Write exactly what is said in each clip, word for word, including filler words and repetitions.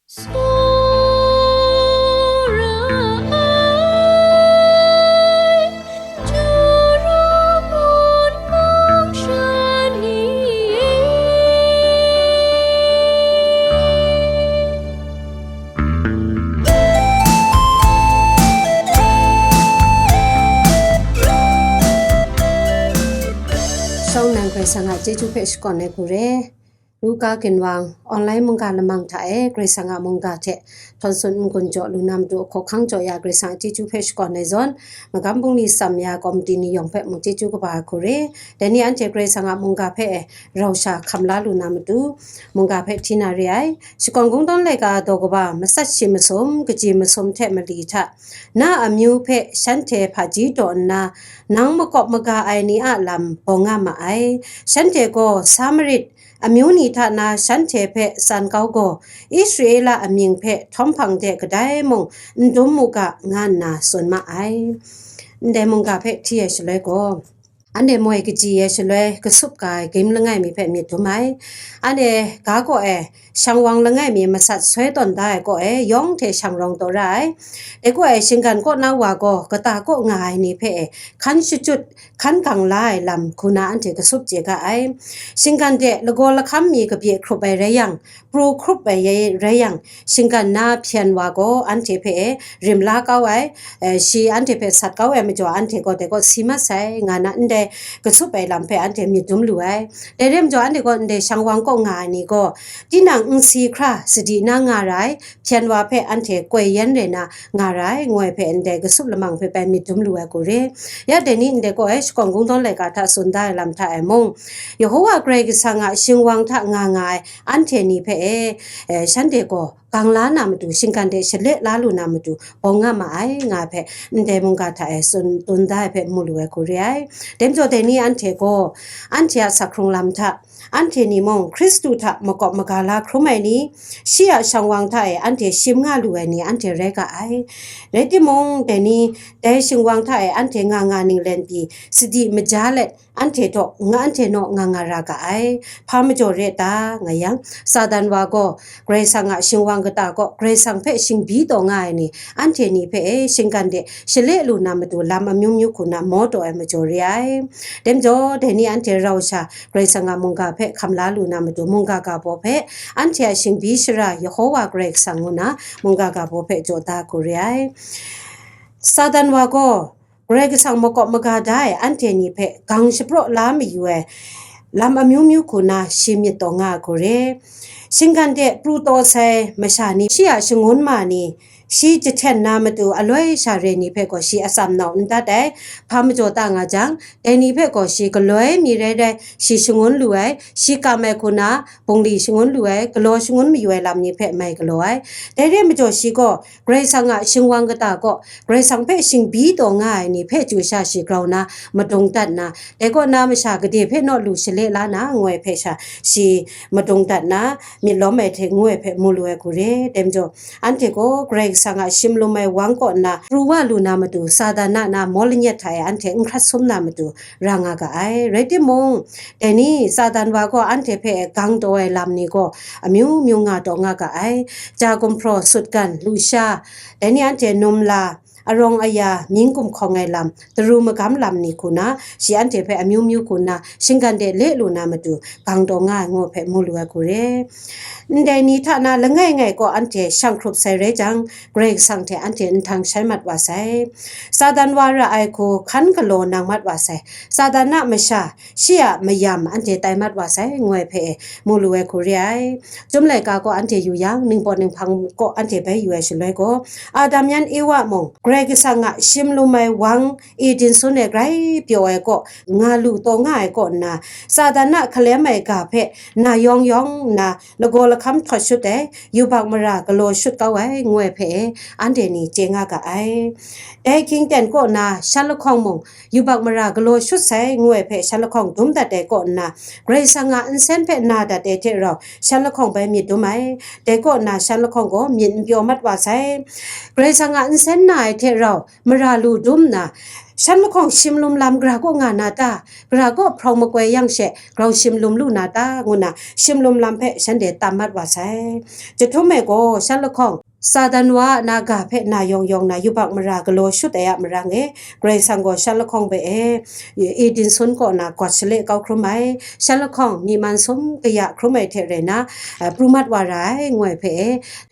Tsawra ai, Jura mun mung sha ni e. Shawng nnan Karai Kasang a chyeju hpe shakawn ai hku re. Luka ginwang, online mungga lamang hta e Karai Kasang a mungga hte htawn tsun n-gun jaw lu na matu, hkawhkang jaw ya Karai Kasang a chyeju hpe shakawn ai zawn, magam bungli tsam ya kawmti ni yawng hpe mung chyeju kaba ai hku re. Dai ni anhte Karai Kasang a mungga hpe e rau sha hkam la lu na matu, mungga hpe hti na re ai. Shakawn Kungdawn laika daw kaba matsat shi masum, kaji masum hte mali hta, na amyu hpe shanhte hpaji taw nna, nang makawp maga ai ni a lam bawng nga ma ai. Shanhte gaw Samarit amyu ni hta na shanhte hpe tsan kau gaw, Israela amying hpe htawm hpang de kadai mung n dum mu ga, nga nna tsun ma ai. Ndai mungga hpe hti ai shaloi gaw, anhte moi kaji ai shaloi kasup ga ai gim langai mi hpe myit dum ai. Anhte ga kaw e shang wang langai mi masat soi tawn da ai kaw e yawng hte shang rawng taw ra ai. Dai kaw e shinggan kaw na wa gaw kata kaw nga ai ni hpe e hkan shachyut, hkan gang la ai lam hku na anhte kasup chye ga ai. Shinggan de lagaw lahkam mi kabye hkrup ai rai yang, pru hkrup ai rai yang, shinggan na hpyen wa gaw anhte hpe e rim la kau ai, eh, shi anhte hpe sat kau ai majaw, anhte gaw dai kaw si mat sai, nga na ndai kasup ai lam hpe anhte myit dum lu ai. Dai re majaw, anhte gaw ndai shang wang kaw nga ai ni gaw, tinang nsi hkra sadi na nga ra ai, hpyen wa hpe anhte koi yan rai na nga ra ai, ngu ai hpe ndai kasup lamang hpe bai myit dum lu ai hku re. Ya dai ni ndai kaw e Shakawn Kungdawn laika hta tsun da ai lam hta e mung, Yehowa Karai Kasang a shingwang hta nga nga ai anhte ni hpe e, eh, shanhte gaw gang la na matu, shinggan de shale la lu na matu bawng nga ma ai, nga ai hpe ndai mungga hta e tsun tsun da ai hpe mu lu ai hku re ai. Dai majaw dai ni anhte gaw, anhte a sakhkrung lam hta, anhte ni mung Hkristu hta makawp maga la hkrum ai ni, shi a shang wang hta e anhte shim nga lu ai ni anhte rai ga ai. Rai timung, dai ni, dai shingwang hta e anhte nga nga ninglen pyi, sadi maja let, anhte taw nga, anhte naw nga nga ra ga ai. Hpa majaw re ta, nga yang, Satan wa gaw Karai Kasang a shingwang kata kaw Karai Kasang hpe shingbi taw nga ai ni, anhte ni hpe e shinggan de shale lu na matu lam amyu myu hku na maw taw ai majaw re ai. Dai majaw, dai ni anhte rau sha Karai Kasang a mungga hpe hkam la lu na matu, mungga ga baw hpe anhte a shingbi shara Yehowa Karai Kasang ngu na mungga ga baw hpe jaw da hku re ai. Satan wa gaw Karai Kasang makawp maga da ai anhte ni hpe gang shapraw la mayu ai lam amyu myu hku na shi myit taw nga ai hku re. Shinggan de pru taw sai masha ni, shi a shangun ma ni, shi jahten na matu aloi sha re ni hpe gaw shi atsam nau n dat ai. Hpa majaw ta nga jang, dai ni hpe gaw shi galoi mi rai rai, shi shangun lu ai, shi kam ai hku na, bungli shangun lu ai, galaw shangun mayu ai lam ni hpe mai galaw ai. Dai re majaw shi gaw, Karai Kasang a shingwang kata kaw, Karai Kasang hpe shingbi taw nga ai ni hpe chyu sha shi grau na, madung dat na, dai kaw na masha gade hpe naw lu shale la na, ngu ai hpe sha, shi madung dat na, myit lawm ai hte ngu ai hpe mu lu ai hku re. Dai majaw, anhte gaw Karai Kasang a shim lum ai wang kaw nna pru wa lu na matu, Satan a na maw lanyet hta e anhte n hkrat sum na matu ra nga ga ai. Rai timung, dai ni Satan wa gaw anhte hpe gang taw ai lam ni gaw amyu myu nga taw nga ga ai. Ja gumhpraw, sutgan, lusha, dai ni anhte num la, arawng aya, mying gumhkawng ai lam, daru magam lam ni hku na, shi anhte hpe amyu myu hku na, shinggan de le lu na matu, gang taw nga ai ngu hpe mu lu ai hku re. Ndai ni hta na langai ngai kaw anhte shang hkrup sai rai jang, Karai Kasang hte anhte nhtang shai mat wa sai. Satan wa ra ai hku hkan galaw nang mat wa sai. Satan a masha, shi a mayam anhte tai mat wa sai, ngu ai hpe e mu lu ai hku re ai. Chyum laika kaw anhte yu yang, ningpawt ninghpang kaw anhte bai yu ai shaloi gaw, Adam yan Ewa mung, Karai Kasang a shim lum ai wang Eden sun e grai pyaw ai kaw, nga lu taw nga ai kaw nna, Satan a hkalem ai ga hpe na yawng yawng nna, lagaw lahkam htawt shut ai, yubak mara galaw shut kau ai, ngu ai hpe e, anhte ni chye nga ga ai. Dai hkying ten kaw na shan lahkawng mung, yubak mara galaw shut sai, ngu ai hpe shan lahkawng dum dat ai kaw nna, Karai Kasang a nsen hpe na dat ai hte rau, shan lahkawng bai myit dum ai. Dai kaw nna shan lahkawng gaw myit n pyaw mat wa sai. Karai Kasang a nsen na ai hte rau, mara lu dum nna, Shan lahkawng shim lum lam gara kaw nga na ta? Gara kaw hprawng makoi yang she grau shim lum lu na ta? Ngu na shim lum lam hpe shanhte tam mat wa sai. Jahtum e gaw shan lahkawng Satan wa a na ga hpe na yawng yawng na yubak mara galaw shut ai a marang e, Karai Kasang gaw shan lahkawng hpe e, Eden sun kaw na gawt shale kau hkrum ai. Shan lahkawng myi man sum kaya hkrum ai hte rai na, eh, pru mat wa ra ai, ngu ai hpe e,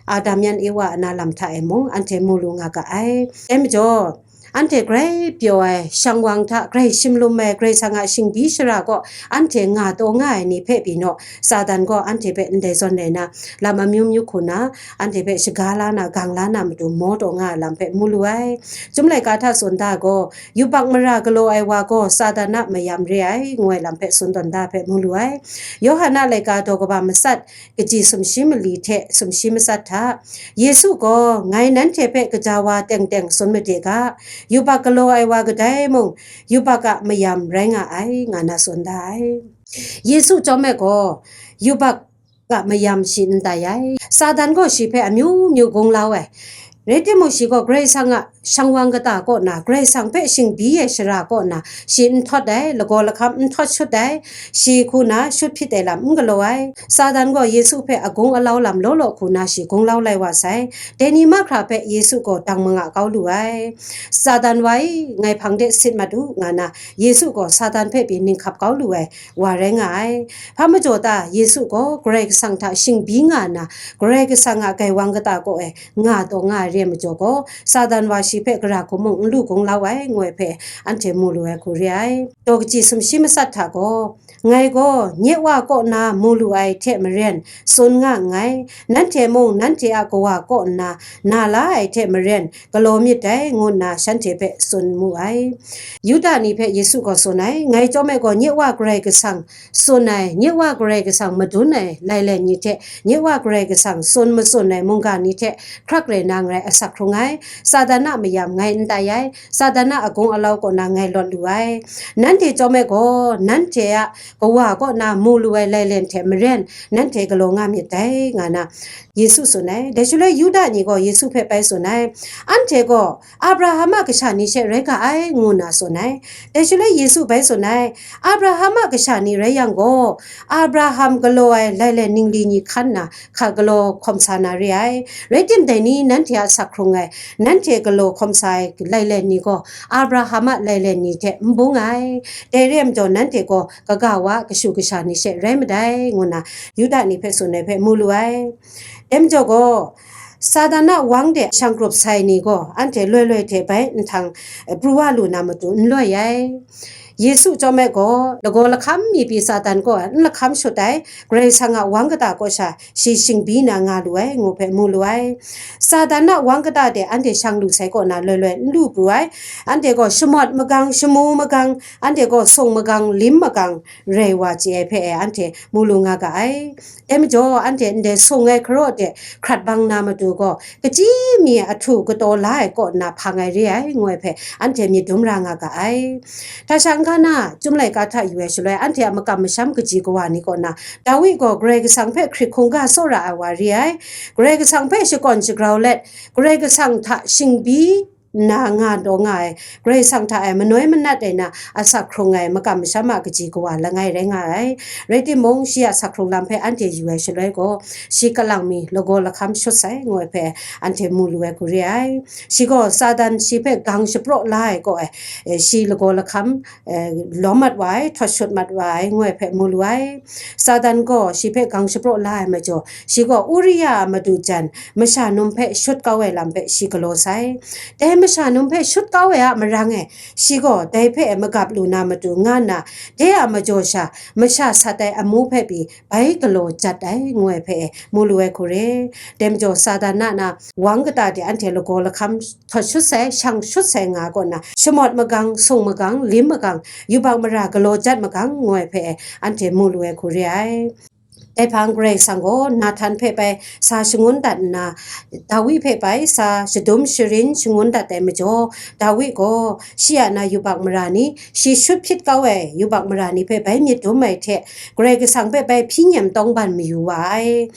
Adam yan Ewa a na lam hta e mung anhte mu lu nga ga ai. Dai majaw, anhte grai pyaw ai, shang wang hta grai shim lum ai Karai Kasang a shingbi shara kaw anhte nga taw nga ai ni hpe pyi naw, Satan gaw anhte hpe ndai zawn rai na, lam amyu myu hku na, anhte hpe shaga la na, gang la na matu maw taw nga ai lam hpe mu lu ai. Chyum laika hta tsun da gaw, yubak mara galaw ai wa gaw Satan a mayam re ai, ngu ai lam hpe tsun tawn da hpe mu lu ai. Yawhan a laika daw kaba matsat, kaji sumshi mali hte sumshi matsat hta, Yesu gaw, "Ngai nanhte hpe kaja wa teng teng tsun made ga, yubak galaw ai wa kadai mung, yubak a mayam rai nga ai," nga na tsun da ai. Yesu chyawm e gaw, yubak a mayam shi n tai ai. Satan gaw shi hpe amyu myu gung lau ai. Rai timung, shi gaw Karai Kasang a shang wang kata kaw na, Karai Kasang hpe shingbi ai shara kaw na, shi n htawt ai, lagaw lahkam n htawt shut ai, shi hku na shut hpyit ai lam n galaw ai. Satan gaw Yesu hpe agung alau lam law law hku na shi gung lau lai wa sai. Dai ni mahkra hpe Yesu gaw dang manga kau lu ai. "Satan wa e, ngai hpang de sit mat u," nga na, Yesu gaw Satan hpe pyi ninghkap kau lu ai wa rai nga ai. Hpa majaw ta, Yesu gaw Karai Kasang hta shingbi nga na, Karai Kasang a gaiwang kata kaw e nga taw nga ai re ai majaw gaw, Satan wa shi hpe gara hku mung n lu gung lau ai, ngu ai hpe anhte mu lu ai hku re ai. Daw kaji sumshi matsat hta gaw, "Ngai gaw nye Wa kaw na mu lu ai hte maren tsun nga nngai, nanhte mung nanhte a Kawa kaw nna na la ai hte maren galaw myit dai," ngu nna shanhte hpe tsun mu ai. Yuda ni hpe Yesu gaw tsun ai, "Ngai chyawm e gaw, nye Wa Karai Kasang tsun ai, nye Wa Karai Kasang madun ai lailen ni hte, nye Wa Karai Kasang tsun matsun ai mungga ni hte hkrak rai na ngarai asak hkrung ai. Satan a mayam ngai n tai ai, Satan a agung alau kaw na ngai lawt lu ai. Nanhte chyawm e gaw, nanhte a Kawa kaw na mu lu ai lailen hte maren, nanhte galaw nga myit dai," nga na Yesu tsun ai. Dai shaloi Yuda ni gaw Yesu hpe bai tsun ai, "Anhte gaw Abraham a kasha ni she rai ga ai," ngu nna tsun ai. Dai shaloi Yesu bai tsun ai, "Abraham a kasha ni rai yang gaw, Abraham galaw ai lailen ningli ni hkan na hka galaw hkawm sa na re ai. Rai tim, dai ni nanhte a asak hkrung ai, nanhte galaw hkawm sa ai lailen ni gaw, Abraham a lailen ni hte n bung ai. Dai re ai majaw, nanhte gaw kaga wa kashu kasha ni she rai madai," ngu nna Yuda ni hpe tsun ai hpe mu lu ai. Dai majaw gaw, Satan a wang de shang grup sai ni gaw anhte loi loi hte bai nhtang, eh, pru wa lu na matu n loi ai. Yesu chyawm e gaw, lagaw lahkam mi pyi Satan kaw n lahkam shut ai, Karai Kasang a wang kata kaw sha shi shingbi na nga lu ai, ngu hpe mu lu ai. Satan a wang kata de anhte shang lu sai kaw na loi loi n lu pru ai. Anhte gaw shamawt magang, shamu magang, anhte gaw sung magang, lim magang rai wa chye ai hpe e anhte mu lu nga ga ai. Dai majaw, anhte ndai sung ai hkaraw de hkrat bang na matu gaw, kachyi mi a htu kataw la ai kaw nna hpang ai re ai, ngu ai hpe anhte myit dum ra nga ga ai. Hta sha n ga na, Chyum laika hta yu ai shaloi, anhte a makam masham kaji kawa ni kaw na, Dawi gaw Karai Kasang hpe hkrit hkungga tsawra ai wa re ai, Karai Kasang hpe shakawn shagrau let, Karai Kasang hta shingbi nna nga daw nga ai, Karai Kasang hta e manoi manat ai na asak hkrung ai makam masham a kaji kawa langai rai nga ai. Rai timung, shi a asak hkrung lam hpe anhte yu ai shaloi gaw, shi kalang mi lagaw lahkam shut sai, ngu ai hpe anhte mu lu ai hku re ai. Shi gaw Satan shi hpe gang shapraw la ai kaw ai, eh, shi lagaw lahkam, eh, lawm mat wa ai, htawt shut mat wa ai, ngu ai hpe mu lu ai. Satan gaw shi hpe gang shapraw la ai majaw, shi gaw Uria a madu jan masha num hpe shut kau ai lam hpe shi galaw sai. Dai masha num hpe shut kau ai a marang e, shi gaw dai hpe magap lu na matu nga nna, dai a majaw sha masha sat ai amu hpe pyi bai galaw jat ai, ngu ai hpe mu lu ai hku re. Dai majaw, Satan a na wang kata de anhte lagaw lahkam htawt shut sai, shang shut sai nga kaw na, shamawt magang, sung magang, lim magang, yubak mara galaw jat magang, ngu ai hpe anhte mu lu ai hku re ai. Dai hpang Karai Kasang gaw Nahtan hpe bai sa shangun dat nna, Dawi hpe bai sa shadum sharin shangun dat ai majaw, Dawi gaw shi a na yubak mara ni, shi shut hpyit kau ai yubak mara ni hpe bai myit dum ai hte, Karai Kasang hpe bai hpyi nyem tawngban mayu wa ai.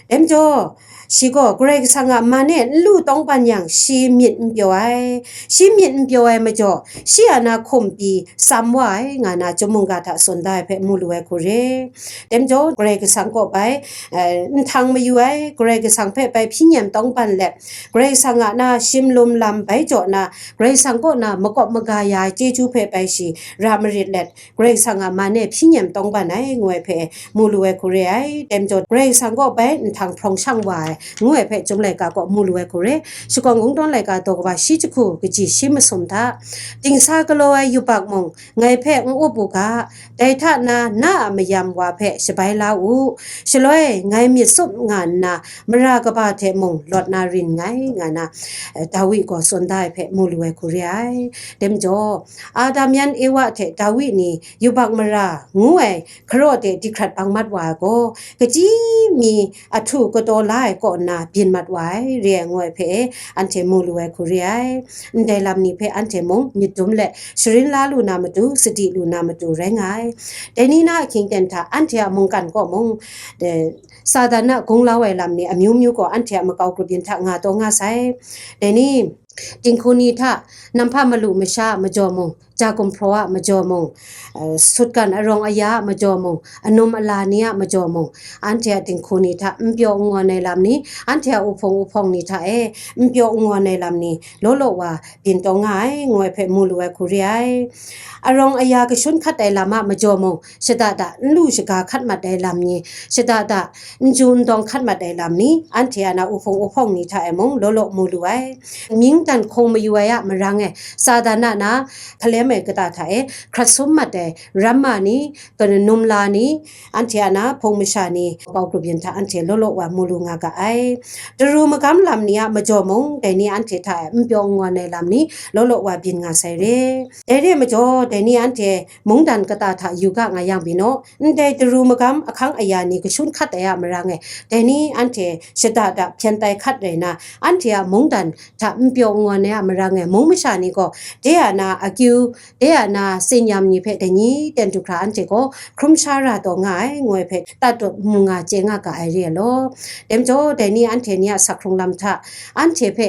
Dai majaw, Shi gaw Karai Kasang a man e n lu tawngban yang, shi myit n pyaw ai. Shi myit n pyaw ai majaw, shi a na hkum pyi tsam wa ai, nga na chyum mungga hta tsun da ai hpe mu lu ai hku re. Dai majaw, Karai Kasang kaw bai, eh, nhtang mayu ai, Karai Kasang hpe bai hpyi nyem tawngban let, Karai Kasang a na shim lum lam bai jaw na, Karai Kasang kaw na makawp maga ya ai chyeju hpe bai shi ra marit let, Karai Kasang a man e hpyi nyem tawngban ai, ngu ai hpe mu lu ai hku re ai. Dai majaw, Karai Kasang kaw bai nhtang hprawng shang wa ai, ngu ai hpe Chyum laika kaw mu lu ai hku re. Shakawn Kungdawn laika daw kaba shi jahku, kaji shi masum hta, dingsa galaw ai yubak mung ngai hpe n up u ga, dai hta na, na a mayam wa hpe shabai la u, shaloi ngai myit tsup nga nna, mara kaba hte mung lawt na rin nngai, nga na, eh, Dawi gaw tsun da ai hpe mu lu ai hku re ai. Dai majaw, Adam yan Ewa hte Dawi ni yubak mara ngu ai hkaraw de dihkrat bang mat wa ai gaw, kaji mi ahtu kataw la ai kaw nna byin mat wa ai, re ai ngu ai hpe anhte mu lu ai hku re ai. Ndai lam ni hpe anhte mung myit dum let sharin la lu na matu, sadi lu na matu rai nga ai. Dai ni na ahkying ten hta anhte a mungkan kaw mung, eh, Satan a gunglau ai lam ni amyu myu gaw anhte a makau grup yin hta nga taw nga sai. Dai ni, dinghku ni hta, namhpa malu masha a majaw mung, ja gumhpraw a majaw mung, eh, sutgan arawng aya a majaw mung, anum ala ni a majaw mung, anhte a dinghku ni hta n pyaw n ngawn ai lam ni, anhte a uhpung uhpawng ni hta e n pyaw n ngawn ai lam ni, law law wa byin taw nga ai, ngu ai hpe mu lu ai hku re ai. Arawng aya kashun hkat ai lam a majaw mung, shada da n lu shaga hkat mat ai lam ni, shada da n ju n dawng hkat mat ai lam ni, anhte a na uhpung uhpawng ni hta e mung law law mu lu ai. Mungdan hkung mayu ai a marang e, Satan a na hkalem ai kata hta e hkrat sum mat ai ramma ni, kanum la ni, anhte a na hpung masha ni, makau grup yin hta anhte law law wa mu lu nga ga ai. Daru magam lam ni a majaw mung, dai ni anhte hta e n pyaw n ngawn ai lam ni, law law wa byin nga sai re. Dai re ai majaw, dai ni anhte mungdan kata hta yu ga nga yang byin naw, ndai daru magam ahkang aya ni kashun hkat ai a marang e, dai ni anhte shada da hpyen tai hkat rai na, anhte a mungdan hta n pyaw n ngawn ai a marang e, mung masha ni gaw, de a na akyu, de a na tsinyam ni hpe dai ni ten du hkra anhte gaw hkrum sha ra taw nga ai, ngu ai hpe tat dawt mu nga chye nga ga ai re ai law. Dai majaw, dai ni anhte ni a asak hkrung lam hta, anhte hpe,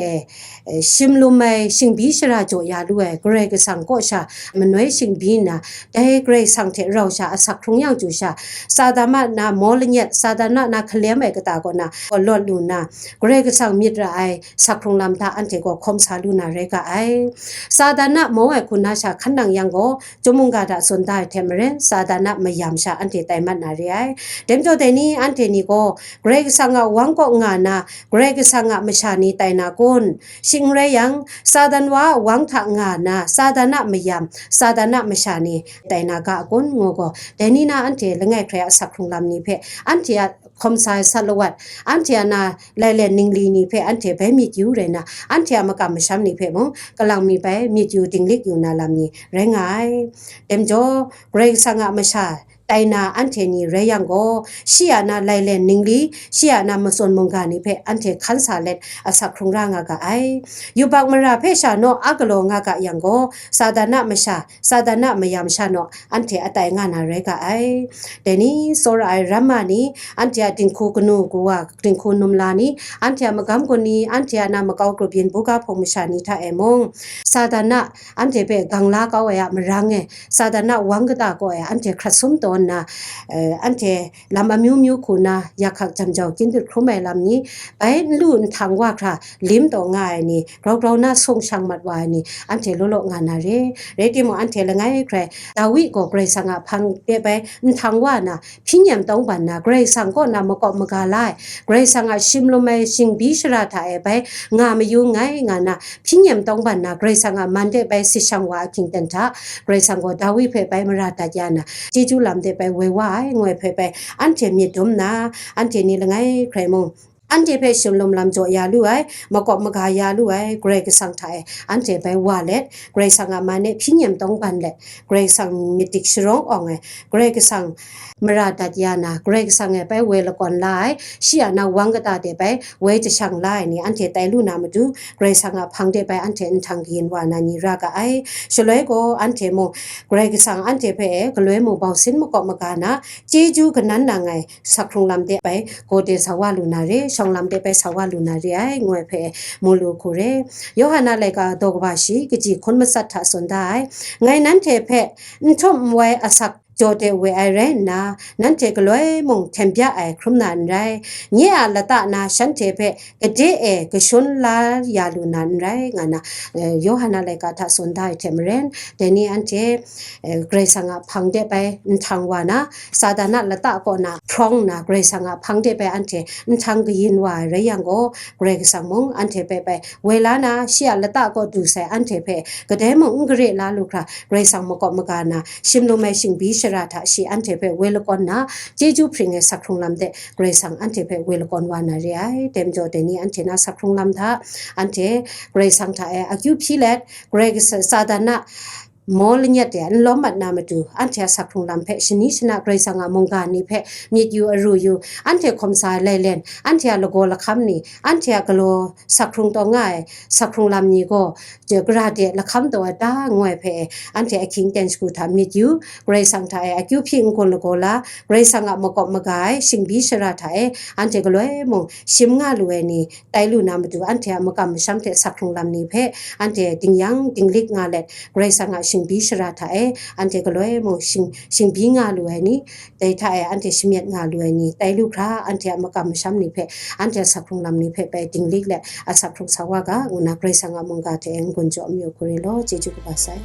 eh, shim lum ai shingbi shara jaw ya lu ai Karai Kasang kaw sha manoi shingbi nna, dai Karai Kasang hte rau sha asak hkrung yang chyu sha, Satan a na maw lanyet, Satan a na hkalem ai kata kaw na lawt lu nna, Karai Kasang myit ra ai asak hkrung lam hta anhte gaw hkawm sa lu na rai ga ai. Satan a maw ai hku na sha hkan nang yang gaw, Chyum mungga hta tsun da ai hte maren, Satan a mayam sha anhte tai mat na re ai. Dai majaw, dai ni anhte ni gaw Karai Kasang a wang kaw nga na, Karai Kasang a masha ni tai na kun? Shing n rai yang, Satan wa a wang hta nga na, Satan a mayam, Satan a masha ni tai na ga kun? Ngu gaw, dai ni na anhte langai hkrai a asak hkrung lam ni hpe, anhte a hkawm sa ai sat lawat, anhte a na lailen ningli ni hpe anhte bai myit yu rai na, anhte a makam masham ni hpe mung kalang mi bai myit yu dinglik yu na lam ni rai nga ai. Dai majaw, Karai Kasang a masha tai na anhte ni rai yang gaw, shi a na lailen ningli, shi a na matsun mungga ni hpe anhte hkan sa let asak hkrung ra nga ga ai. Yubak mara hpe sha naw a galaw nga ga yang gaw, Satan a masha, Satan a mayam sha naw anhte atai nga na rai ga ai. Dai ni, tsawra ai ramma ni, anhte a dinghku kanu kawa, dinghku num la ni, anhte a magam gun ni, anhte a na makau grup yin buga hpung masha ni hta e mung, Satan a anhte hpe gang la kau ai a marang e, Satan a wang kata kaw e anhte hkrat sum taw nna, eh, anhte lam amyu myu hku na, yak hkak jam jau kyin dut hkrum ai lam ni, bai n lu nhtang wa hkra lim taw nga ai ni, grau grau na sung shang mat wa ai ni, anhte law law nga na re. Rai timung, anhte langai hkrai Dawi gaw Karai Kasang a hpang de bai nhtang wa na, hpyi nyem tawngban na, Karai Kasang kaw na makawp maga la ai, Karai Kasang a shim lum ai shingbi shara hta e bai nga mayu nngai nga na, hpyi nyem tawngban na, Karai Kasang a man de bai sit shang wa ahkying ten hta, Karai Kasang gaw Dawi hpe bai mara dat ya na, chyeju lam de bai woi wa ai, ngu ai hpe bai anhte myit dum nna, anhte ni langai hkrai mung, anhte hpe shim lum lam jaw ya lu ai, makawp maga ya lu ai Karai Kasang hta e anhte bai wa let, Karai Kasang a man e hpyi nyem tawngban let, Karai Kasang myit dik sharawng awng ai, Karai Kasang mara dat ya na, Karai Kasang e bai woi lakawn la ai, shi a na wang kata de bai woi jashang la ai ni anhte tai lu na matu, Karai Kasang a hpang de bai anhte nhtang kayin wa na ni ra ga ai. Shaloi gaw anhte mung Karai Kasang anhte hpe e galoi mung bau sin makawp maga na, chyeju kanan nang ai asak hkrung lam de bai gawde sa wa lu na re. shawng lam de bai sa wa lu na re ai, ngu ai hpe mu lu hku re. Yawhan a laika daw kaba shi kaji hkun matsat hta tsun da ai. Ngai nanhte hpe n htum n wai asak jaw de we ai rai nna, nanhte galoi mung hten bya ai hkrum na n rai, nye a lata na shanhte hpe gade e kashun la ya lu na n rai, nga na, eh, Yawhan a laika hta tsun da ai hte maren, dai ni anhte, eh, Karai Kasang a hpang de bai nhtang wa na, Satan a lata kaw na hprawng nna, Karai Kasang a hpang de bai anhte nhtang kayin wa ai rai yang gaw, Karai Kasang mung anhte hpe bai woi la na, shi a lata kaw du sai anhte hpe kadai mung n gare la lu hkra, Karai Kasang makawp maga na, shim lum ai shingbi shara hta shi anhte hpe woi lakawn na, chyeju hpring ai sak hkrung lam de Karai Kasang anhte hpe woi lakawn wa na re ai. Dai majaw dai ni anhte na sak hkrung lam hta, anhte Karai Kasang hta e akyu hpyi let, Karai Kasang, Satan a maw lanyat de n lawm mat na matu, anhte a sak hkrung lam hpe shani shana Karai Kasang a mungga ni hpe myit yu aru yu, anhte hkawm sa ai lailen, anhte a lagaw lahkam ni, anhte a galaw sak hkrung taw nga ai sak hkrung lam ni gaw, je, gara de lahkam taw ai ta, ngu ai hpe, anhte ahkying ten shagu hta myit yu, Karai Kasang hta e akyu hpyi n-gun lagaw la, Karai Kasang a makawp maga ai shingbi shara hta e, anhte galoi mung shim nga lu ai ni, tai lu na matu, anhte a makam masham hte sak hkrung lam ni hpe, anhte dingyang dinglik nga let, Karai Kasang a shingbi shara hta e, anhte galoi mung shing, shingbi nga lu ai ni, dai hta e anhte shamyet nga lu ai ni, tai lu hkra, anhte a makam masham ni hpe, anhte a sak hkrung lam ni hpe bai dinglik let, a sak hkrung sa wa ga, ngu na Karai Kasang a mungga hte n-gun jaw mayu hku re law, chyeju kaba sai.